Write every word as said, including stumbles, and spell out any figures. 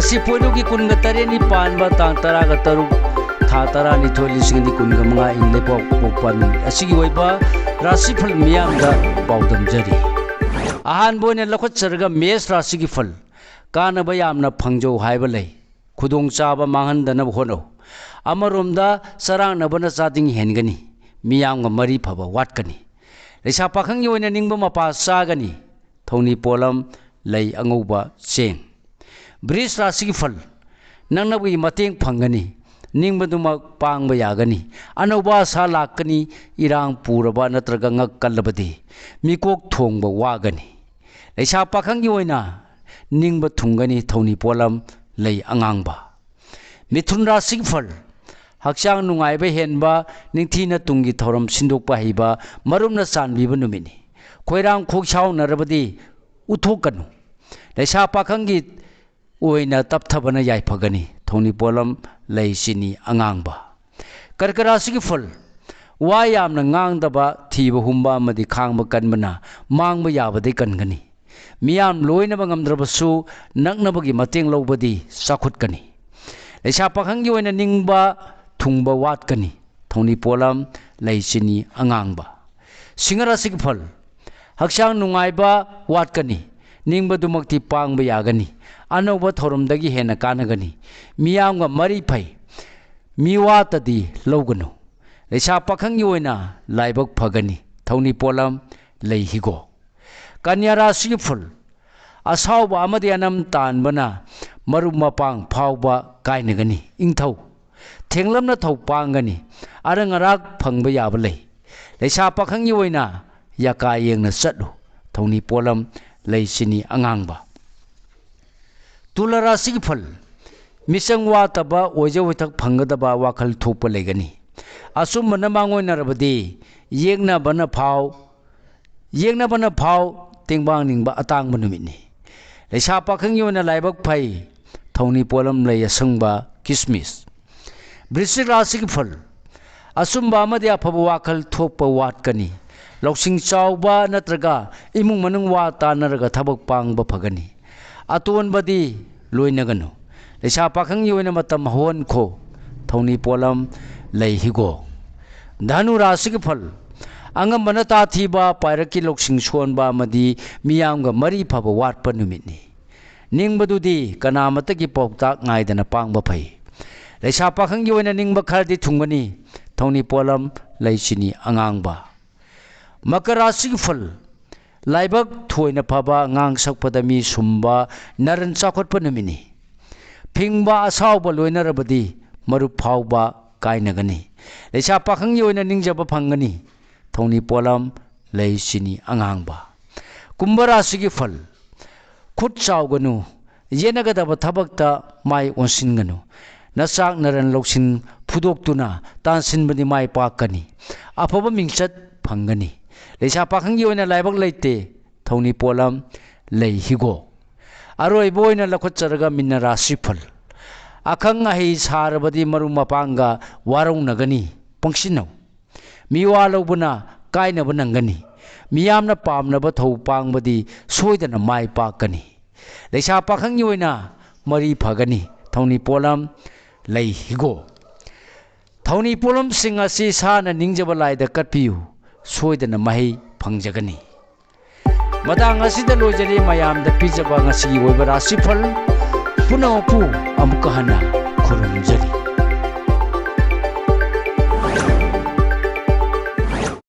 ꯉꯁꯤ ꯄꯣꯏꯅꯨꯒꯤ ꯀꯨꯟꯒ ꯇꯔꯦꯠꯅꯤ ꯄꯥꯟꯕ ꯇꯥꯡ ꯇꯔꯥꯒ ꯇꯔꯨꯛ, ꯊꯥ ꯇꯔꯥꯅꯤꯊꯣꯏ, ꯂꯤꯁꯤꯡ ꯑꯅꯤ ꯀꯨꯟꯒ ꯃꯉꯥ, ꯏꯪ ꯂꯩꯄꯥꯛꯄꯣꯛꯄ ꯅꯨꯃꯤꯠ ꯑꯁꯤꯒꯤ ꯑꯣꯏꯕ ꯔꯥꯁꯤꯐꯜ ꯃꯤꯌꯥꯝꯗ ꯄꯥꯎꯗꯝꯖꯔꯤ꯫ ꯑꯍꯥꯟꯕ ꯑꯣꯏꯅ ꯂꯧꯈꯠꯆꯔꯒ ꯃꯦꯁ ꯔꯥꯁꯤꯒꯤ ꯐꯜ꯫ ꯀꯥꯟꯅꯕ ꯌꯥꯝꯅ ꯐꯪꯖꯧ ꯍꯥꯏꯕ ꯂꯩ꯫ ꯈꯨꯗꯣꯡꯆꯥꯕ ꯃꯥꯡꯍꯟꯗꯅꯕ ꯍꯣꯠꯅꯧ꯫ ꯑꯃꯔꯣꯝꯗ ꯆꯔꯥꯡꯅꯕꯅ ꯆꯥꯗꯤꯡ ꯍꯦꯟꯒꯅꯤ꯫ ꯃꯤꯌꯥꯝꯒ ꯃꯔꯤ ꯐꯕ ꯋꯥꯠꯀꯅꯤ꯫ ꯂꯩꯁꯥ ꯄꯥꯈꯪꯒꯤ ꯑꯣꯏꯅ ꯅꯤꯡꯕ ꯃꯄꯥ ꯆꯥꯒꯅꯤ꯫ ꯊꯧꯅꯤ ꯄꯣꯠꯂꯝ ꯂꯩ ꯑꯉꯧꯕ ꯆꯦꯡ꯫ ꯕ꯭ꯔꯤꯖ ꯔꯥꯁꯤꯒꯤ ꯐꯜ꯫ ꯅꯛꯅꯕꯒꯤ ꯃꯇꯦꯡ ꯐꯪꯒꯅꯤ꯫ ꯅꯤꯡꯕꯗꯨꯃꯛ ꯄꯥꯡꯕ ꯌꯥꯒꯅꯤ꯫ ꯑꯅꯧꯕ ꯑꯁꯥ ꯂꯥꯛꯀꯅꯤ꯫ ꯏꯔꯥꯡ ꯄꯨꯔꯕ ꯅꯠꯇ꯭ꯔꯒ ꯉꯛ ꯀꯜꯂꯕꯗꯤ ꯃꯤꯀꯣꯛ ꯊꯣꯡꯕ ꯋꯥꯒꯅꯤ꯫ ꯂꯩꯁꯥ ꯄꯥꯈꯪꯒꯤ ꯑꯣꯏꯅ ꯅꯤꯡꯕ ꯊꯨꯡꯒꯅꯤ꯫ ꯊꯧꯅꯤ ꯄꯣꯠꯂꯝ ꯂꯩ ꯑꯉꯥꯡꯕ꯫ ꯃꯤꯊꯨꯟ ꯔꯥꯁꯤꯒꯤ ꯐꯜ꯫ ꯍꯛꯆꯥꯡ ꯅꯨꯡꯉꯥꯏꯕ ꯍꯦꯟꯕ, ꯅꯤꯡꯊꯤꯅ ꯇꯨꯡꯒꯤ ꯊꯧꯔꯝ ꯁꯤꯟꯗꯣꯛꯄ ꯍꯩꯕ, ꯃꯔꯨꯞꯅ ꯆꯥꯟꯕꯤꯕ ꯅꯨꯃꯤꯠꯅꯤ꯫ ꯈꯣꯏꯔꯥꯡ ꯈꯣꯛꯁꯥꯎꯅꯔꯕꯗꯤ ꯎꯠꯊꯣꯛꯀꯅꯨ꯫ ꯂꯩꯁꯥ ꯄꯥꯈꯪꯒꯤ ꯑꯣꯏꯅ ꯇꯞꯊꯕꯅ ꯌꯥꯏꯐꯒꯅꯤ꯫ ꯊꯧꯅꯤ ꯄꯣꯠꯂꯝ ꯂꯩ ꯆꯤꯅꯤ ꯑꯉꯥꯡꯕ꯫ ꯀꯔꯀ ꯔꯥꯁꯤꯒꯤ ꯐꯜ꯫ ꯋꯥ ꯌꯥꯝꯅ ꯉꯥꯡꯗꯕ, ꯊꯤꯕ ꯍꯨꯝꯕ ꯑꯃꯗꯤ ꯈꯥꯡꯕ ꯀꯟꯕꯅ ꯃꯥꯡꯕ ꯌꯥꯕꯗꯤ ꯀꯟꯒꯅꯤ꯫ ꯃꯤꯌꯥꯝ ꯂꯣꯏꯅꯕ ꯉꯝꯗ꯭ꯔꯕꯁꯨ ꯅꯛꯅꯕꯒꯤ ꯃꯇꯦꯡ ꯂꯧꯕꯗꯤ ꯆꯥꯎꯈꯠꯀꯅꯤ꯫ ꯂꯩꯁꯥ ꯄꯥꯈꯪꯒꯤ ꯑꯣꯏꯅ ꯅꯤꯡꯕ ꯊꯨꯡꯕ ꯋꯥꯠꯀꯅꯤ꯫ ꯊꯧꯅꯤ ꯄꯣꯠꯂꯝ ꯂꯩ ꯆꯤꯅꯤ ꯑꯉꯥꯡꯕ꯫ ꯁꯤꯡꯍ ꯔꯥꯁꯤꯒꯤ ꯐꯜ꯫ ꯍꯛꯆꯥꯡ ꯅꯨꯡꯉꯥꯏꯕ ꯋꯥꯠꯀꯅꯤ꯫ ꯅꯤꯡꯕꯗꯨꯃꯛꯇꯤ ꯄꯥꯡꯕ ꯌꯥꯒꯅꯤ꯫ ꯑꯅꯧꯕ ꯊꯧꯔꯝꯗꯒꯤ ꯍꯦꯟꯅ ꯀꯥꯟꯅꯒꯅꯤ꯫ ꯃꯤꯌꯥꯝꯒ ꯃꯔꯤ ꯐꯩ꯫ ꯃꯤꯋꯥꯇꯗꯤ ꯂꯧꯒꯅꯨ꯫ ꯂꯩꯁꯥ ꯄꯥꯈꯪꯒꯤ ꯑꯣꯏꯅ ꯂꯥꯏꯕꯛ ꯐꯒꯅꯤ꯫ ꯊꯧꯅꯤ ꯄꯣꯠꯂꯝ ꯂꯩ ꯍꯤꯒꯣꯛ꯫ ꯀꯟꯌꯥ ꯔꯥꯁꯤꯒꯤ ꯐꯜ꯫ ꯑꯁꯥꯎꯕ ꯑꯃꯗꯤ ꯑꯅꯝ ꯇꯥꯟꯕꯅ ꯃꯔꯨꯞ ꯃꯄꯥꯡ ꯐꯥꯎꯕ ꯀꯥꯏꯅꯒꯅꯤ꯫ ꯏꯪꯊꯧ꯫ ꯊꯦꯡꯂꯞꯅ ꯊꯧ ꯄꯥꯡꯒꯅꯤ꯫ ꯑꯔꯪ ꯑꯔꯥꯛ ꯐꯪꯕ ꯌꯥꯕ ꯂꯩ꯫ ꯂꯩꯁꯥ ꯄꯥꯈꯪꯒꯤ ꯑꯣꯏꯅ ꯌꯥꯀꯥ ꯌꯦꯡꯅ ꯆꯠꯂꯨ꯫ ꯊꯧꯅꯤ ꯄꯣꯠꯂꯝ ꯂꯩ ꯆꯤꯅꯤ ꯑꯉꯥꯡꯕ꯫ ꯇꯨꯂꯥ ꯔꯥꯁꯤꯒꯤ ꯐꯜ꯫ ꯃꯤꯆꯪ ꯋꯥꯠꯇꯕ, ꯑꯣꯏꯖ ꯑꯣꯏꯊꯛ ꯐꯪꯒꯗꯕ ꯋꯥꯈꯜ ꯊꯣꯛꯄ ꯂꯩꯒꯅꯤ꯫ ꯑꯆꯨꯝꯕꯅ ꯃꯥꯡꯑꯣꯏꯅꯔꯕꯗꯤ ꯌꯦꯛꯅꯕꯅ ꯐꯥꯎ ꯌꯦꯛꯅꯕꯅ ꯐꯥꯎ ꯇꯦꯡꯕꯥꯡ ꯅꯤꯡꯕ ꯑꯇꯥꯡꯕ ꯅꯨꯃꯤꯠꯅꯤ꯫ ꯂꯩꯁꯥ ꯄꯥꯈꯪꯒꯤ ꯑꯣꯏꯅ ꯂꯥꯏꯕꯛ ꯐꯩ꯫ ꯊꯧꯅꯤ ꯄꯣꯠꯂꯝ ꯂꯩ ꯑꯁꯪꯕ ꯀꯤꯁꯃꯤꯁ꯫ ꯕ꯭ꯔꯤꯁꯆꯤꯛ ꯔꯥꯁꯤꯒꯤ ꯐꯜ꯫ ꯑꯆꯨꯝꯕ ꯑꯃꯗꯤ ꯑꯐꯕ ꯋꯥꯈꯜ ꯊꯣꯛꯄ ꯋꯥꯠꯀꯅꯤ꯫ ꯂꯧꯁꯤꯡ ꯆꯥꯎꯕ ꯅꯠꯇ꯭ꯔꯒ ꯏꯃꯨꯡ ꯃꯅꯨꯡ ꯋꯥ ꯇꯥꯅꯔꯒ ꯊꯕꯛ ꯄꯥꯡꯕ ꯐꯒꯅꯤ꯫ ꯑꯇꯣꯟꯕꯗꯤ ꯂꯣꯏꯅꯒꯅꯨ꯫ ꯂꯩꯁꯥ ꯄꯥꯈꯪꯒꯤ ꯑꯣꯏꯅ ꯃꯇꯝ ꯍꯧꯍꯟꯈꯣ꯫ ꯊꯧꯅꯤ ꯄꯣꯠꯂꯝ ꯂꯩ ꯍꯤꯒꯣꯛ꯫ ꯙꯅꯨ ꯔꯥꯁꯤꯒꯤ ꯐꯜ꯫ ꯑꯉꯝꯕꯅ ꯇꯥꯊꯤꯕ, ꯄꯥꯏꯔꯛꯀꯤ ꯂꯧꯁꯤꯡ ꯁꯣꯟꯕ ꯑꯃꯗꯤ ꯃꯤꯌꯥꯝꯒ ꯃꯔꯤ ꯐꯕ ꯋꯥꯠꯄ ꯅꯨꯃꯤꯠꯅꯤ꯫ ꯅꯤꯡꯕꯗꯨꯗꯤ ꯀꯅꯥꯃꯠꯇꯒꯤ ꯄꯥꯎꯇꯥꯛ ꯉꯥꯏꯗꯅ ꯄꯥꯡꯕ ꯐꯩ꯫ ꯂꯩꯁꯥ ꯄꯥꯈꯪꯒꯤ ꯑꯣꯏꯅ ꯅꯤꯡꯕ ꯈꯔꯗꯤ ꯊꯨꯡꯒꯅꯤ꯫ ꯊꯧꯅꯤ ꯄꯣꯠꯂꯝ ꯂꯩ ꯆꯤꯅꯤ ꯑꯉꯥꯡꯕ꯫ ꯃꯀꯔ ꯔꯥꯁꯤꯒꯤ ꯐꯜ꯫ ꯂꯥꯏꯕꯛ ꯊꯣꯏꯅ ꯐꯕ, ꯉꯥꯡ ꯁꯛꯄꯗ ꯃꯤ ꯁꯨꯝꯕ, ꯅꯔꯟ ꯆꯥꯎꯈꯠꯄ ꯅꯨꯃꯤꯠꯅꯤ꯫ ꯐꯤꯡꯕ ꯑꯁꯥꯎꯕ ꯂꯣꯏꯅꯔꯕꯗꯤ ꯃꯔꯨꯞ ꯐꯥꯎꯕ ꯀꯥꯏꯅꯒꯅꯤ꯫ ꯂꯩꯁꯥ ꯄꯥꯈꯪꯒꯤ ꯑꯣꯏꯅ ꯅꯤꯡꯖꯕ ꯐꯪꯒꯅꯤ꯫ ꯊꯧꯅꯤ ꯄꯣꯠꯂꯝ ꯂꯩ ꯆꯤꯅꯤ ꯑꯉꯥꯡꯕ꯫ ꯀꯨꯝꯚ ꯔꯥꯁꯤꯒꯤ ꯐꯜ꯫ ꯈꯨꯠ ꯆꯥꯎꯒꯅꯨ, ꯌꯦꯠꯅꯒꯗꯕ ꯊꯕꯛꯇ ꯃꯥꯏ ꯑꯣꯟꯁꯤꯟꯒꯅꯨ꯫ ꯅꯆꯥꯛ ꯅꯔꯟ ꯂꯧꯁꯤꯡ ꯐꯨꯗꯣꯛꯇꯨꯅ ꯇꯥꯟꯁꯤꯟꯕꯗꯤ ꯃꯥꯏ ꯄꯥꯛꯀꯅꯤ꯫ ꯑꯐꯕ ꯃꯤꯡꯆꯠ ꯐꯪꯒꯅꯤ꯫ ꯂꯩꯁꯥ ꯄꯥꯈꯪꯒꯤ ꯑꯣꯏꯅ ꯂꯥꯏꯕꯛ ꯂꯩꯇꯦ꯫ ꯊꯧꯅꯤ ꯄꯣꯠꯂꯝ ꯂꯩ ꯍꯤꯒꯣꯛ꯫ ꯑꯔꯣꯏꯕ ꯑꯣꯏꯅ ꯂꯧꯈꯠꯆꯔꯒ ꯃꯤꯅ ꯔꯥꯁꯤ ꯐꯜ꯫ ꯑꯈꯪ ꯑꯍꯩ ꯁꯥꯔꯕꯗꯤ ꯃꯔꯨꯞ ꯃꯄꯥꯡꯒ ꯋꯥꯔꯧꯅꯒꯅꯤ꯫ ꯄꯪꯁꯤꯟꯅꯧ꯫ ꯃꯤꯋꯥ ꯂꯧꯕꯅ ꯀꯥꯏꯅꯕ ꯅꯪꯒꯅꯤ꯫ ꯃꯤꯌꯥꯝꯅ ꯄꯥꯝꯅꯕ ꯊꯧ ꯄꯥꯡꯕꯗꯤ ꯁꯣꯏꯗꯅ ꯃꯥꯏ ꯄꯥꯛꯀꯅꯤ꯫ ꯂꯩꯁꯥ ꯄꯥꯈꯪꯒꯤ ꯑꯣꯏꯅ ꯃꯔꯤ ꯐꯒꯅꯤ꯫ ꯊꯧꯅꯤ ꯄꯣꯠꯂꯝ ꯂꯩ ꯍꯤꯒꯣꯛ꯫ ꯊꯧꯅꯤ ꯄꯣꯠꯂꯝꯁꯤꯡ ꯑꯁꯤ ꯁꯥꯅ ꯅꯤꯡꯖꯕ ꯂꯥꯏꯗ ꯀꯠꯄꯤꯌꯨ꯫ ꯁꯣꯏꯗꯅ ꯃꯍꯩ ꯐꯪꯖꯒꯅꯤ꯫ ꯃꯇꯥꯡ ꯑꯁꯤꯗ ꯂꯣꯏꯖꯔꯦ ꯃꯌꯥꯝꯗ ꯄꯤꯖꯕ ꯉꯁꯤꯒꯤ ꯑꯣꯏꯕ ꯔꯥꯁꯤꯐꯜ ꯄꯨꯝꯅꯃꯛꯄꯨ ꯑꯃꯨꯛꯀ ꯍꯟꯅ ꯈꯨꯔꯨꯝꯖꯔꯤ꯫